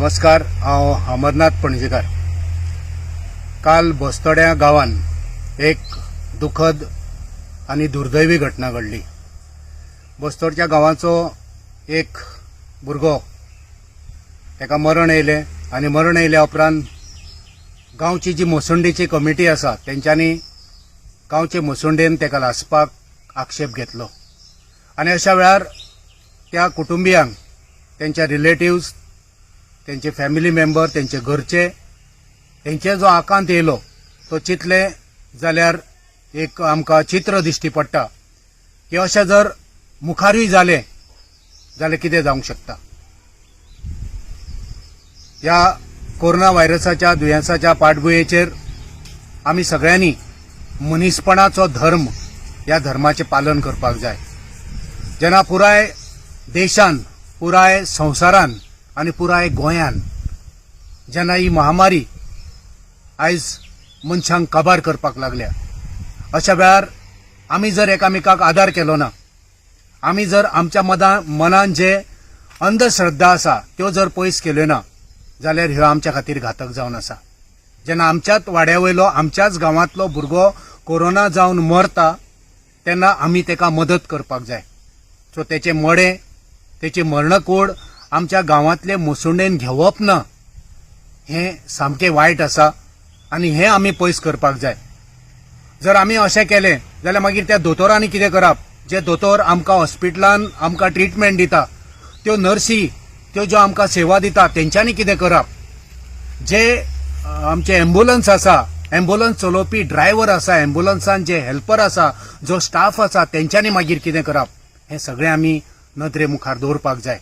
नमस्कार, हांव अमरनाथ पणजेकार. काल बस्तोड्या गांवान एक दुखद आनी दुर्दैवी घटना घडली. बस्तोडच्या गांवाचो एक भुरगो, ताका मरण येयलें आनी मरण येयल्या उपरांत गांवची जी मसुंडीची कमिटी आसा, तेंच्यांनी गांवचे मसुंडेन ताका लासपाक आक्षेप घेतलो. आनी अशा वेळार त्या कुटुंबियांक, तेंच्या रिलेटिव्स, तेंचे फॅमिली मेंबर, तेंचे घरचे, तेंचे जो आकांत येयलो तो चिंतले जाल्यार एक आमकां चित्र दिश्टी पडटा की अशें जर मुखारूय जालें जाल्यार कितें जावंक शकता. ह्या कोरोना व्हायरसाच्या दुयेंसाच्या पाठभुंयेचेर आमी सगळ्यांनी मनीसपणाचो धर्म, ह्या धर्माचें पालन करपाक जाय. जेन्ना पुराय देशान, पुराय संवसारान आनी पुराय गोंयान जेन्ना ही महामारी आयज मनशांक काबार करपाक लागल्या, अशा वेळार आमी जर एकामेकाक आदार केलो ना, आमी जर आमच्या मदां मनान जे अंधश्रद्धा आसा त्यो जर पयस केल्यो ना जाल्यार ह्यो आमच्या खातीर घातक जावन आसा. जेन्ना आमच्याच वाड्या वयलो, आमच्याच गांवांतलो भुरगो कोरोना जावन मरता तेन्ना आमी ताका मदत करपाक जाय. सो तेचें मडें, तेची मर्णकूड आमच्या गांवांतले मसुंडेन घेवप ना, हें सामकें वायट आसा आनी हें आमी पयस करपाक जाय. जर आमी अशें केलें जाल्यार मागीर त्या दोतोरांनी कितें करप, जे दोतोर आमकां हॉस्पिटलान आमकां ट्रिटमेंट दिता, त्यो नर्सी, त्यो ज्यो आमकां सेवा दिता, तेंच्यांनी कितें करप, जे आमचे एम्बुलन्स आसा, एम्बुलन्स चलोवपी ड्रायव्हर आसा, एम्बुलन्सान जे हेल्पर आसा, जो स्टाफ आसा, तेंच्यांनी मागीर कितें करप, हें सगळें आमी नदरे मुखार दवरपाक जाय.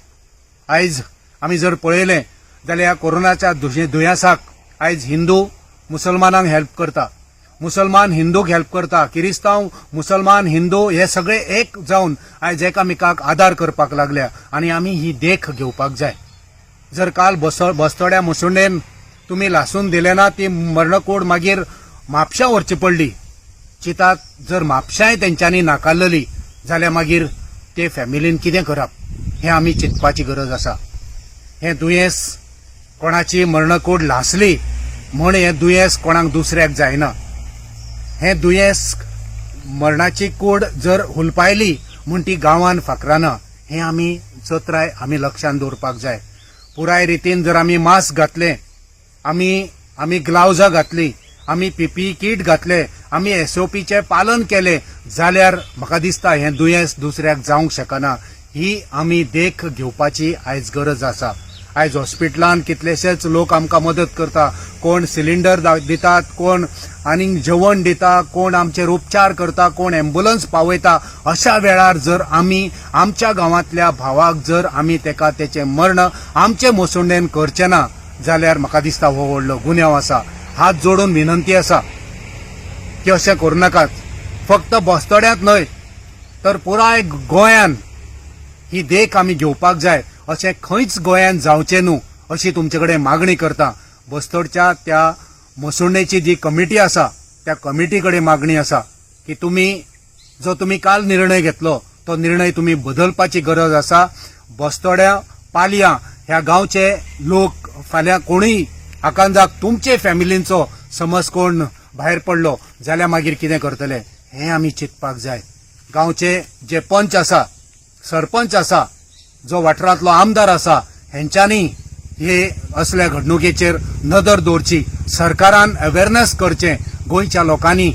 आयज आमी जर पळयलें जाल्यार ह्या कोरोनाच्या दुयेंसाक आयज हिंदू मुसलमानांक हेल्प करता, मुसलमान हिंदूक हेल्प करता, किरिस्तांव, मुसलमान, हिंदू हे सगळे एक जावन आयज एकामेकाक आदार करपाक लागल्या आनी आमी ही देख घेवपाक जाय. जर काल बस्तोड्या मुसुंडेन तुमी लासून दिले ना, ती मर्णकूड मागीर म्हापश्यां व्हरची पडली. चिंतात, जर म्हापश्यांय तेंच्यांनी नाकारलेली जाल्यार मागीर ते फॅमिलीन कितें करप, हें आमी चिंतपाची गरज आसा. हें दुयेंस, कोणाची मर्णकूड लासली म्हण हें दुयेंस कोणाक दुसऱ्याक जायना. हें दुयेंस, मरणाची कूड जर हुलपायली म्हूण ती गांवान फाकराना, हें आमी चत्राय आमी लक्षांत दवरपाक जाय. पुराय रितीन जर आमी मास्क घातले, आमी ग्लावजां घातली, आमी पीपीई कीट घातले, आमी एसओपीचें पालन केलें जाल्यार म्हाका दिसता हें दुयेंस दुसऱ्याक जावंक शकना. ही आमी देख घेवपाची आयज गरज आसा. आयज हॉस्पिटलान कितलेशेच लोक आमकां मदत करता. कोण सिलिंडर दितात, कोण आनीक जेवण दिता, कोण आमचेर उपचार करता, कोण एम्बुलन्स पावयता. अशा वेळार जर आमी आमच्या गांवांतल्या भावाक जर आमी तेका तेचें मर्ण आमचे मसुंडेन करचें ना जाल्यार म्हाका दिसता हो व्हडलो गुन्यांव आसा. हात जोडून विनंती आसा की अशें करूं नाकात. फक्त बस्तोड्यांत न्हय तर पुराय गोंयान ही देख आमी घेवपाक जाय. अशें खंयच गोंयान जावचें न्हू अशी तुमचे कडेन मागणी करता. बस्तोडच्या त्या मसुंडेची जी कमिटी आसा त्या कमिटी कडेन मागणी आसा की तुमी जो तुमी काल निर्णय घेतलो तो निर्णय तुमी बदलपाची गरज आसा. बस्तोड्या, पालयां ह्या गांवचे लोक, फाल्यां कोणूय आकांजाक तुमचे फॅमिलींचो समज कोण भायर पडलो जाल्यार मागीर कितें करतले, हें आमी चिंतपाक जाय. गांवचे जे पंच आसा, सरपंच आसा, जो वाठारांतलो आमदार आसा, हेंच्यांनी हे असल्या घडणुकेचेर नदर दवरची. सरकारान अवेरनेस करचें. गोंयच्या लोकांनी,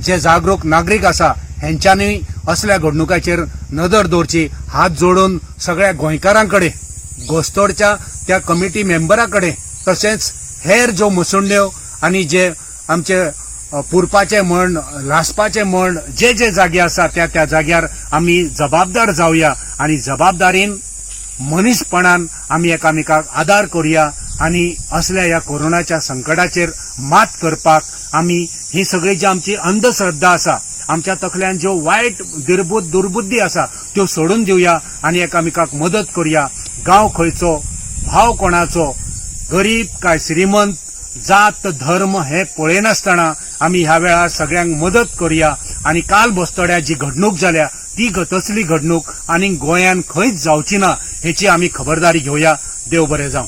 जे जागरूक नागरीक आसा, हेंच्यांनी असल्या घडणुकाचेर नदर दवरची. हात जोडून सगळ्या गोंयकारां कडेन, गोस्तोडच्या त्या कमिटी मेंबरा कडेन, तशेंच हेर ज्यो मसुंड्यो आनी जे आमचे पुरपाचे म्हण, लासपाचे म्हण, जे जे जागे आसा त्या त्या जाग्यार आमी जबाबदार जावया आनी जबाबदारीन, मनीसपणान आमी एकामेकाक आदार करुया आनी असल्या ह्या कोरोनाच्या संकटाचेर मात करपाक आमी ही सगळी जी आमची अंधश्रद्धा आसा, आमच्या तकल्यान ज्यो वायट दुर्बुद्धी आसा त्यो सोडून दिवया आनी एकामेकाक मदत करुया. गांव खंयचो, भाव कोणाचो, गरीब काय श्रीमंत, जात धर्म हे पळयनासतना आमी ह्या वेळार सगळ्यांक मदत करुया. आनी काल बस्तोड्या जी घडणूक जाल्या ती तसली घडणूक आनी गोंयान खंयच जावची ना हेची आमी खबरदारी घेवया. देव बरें जावं.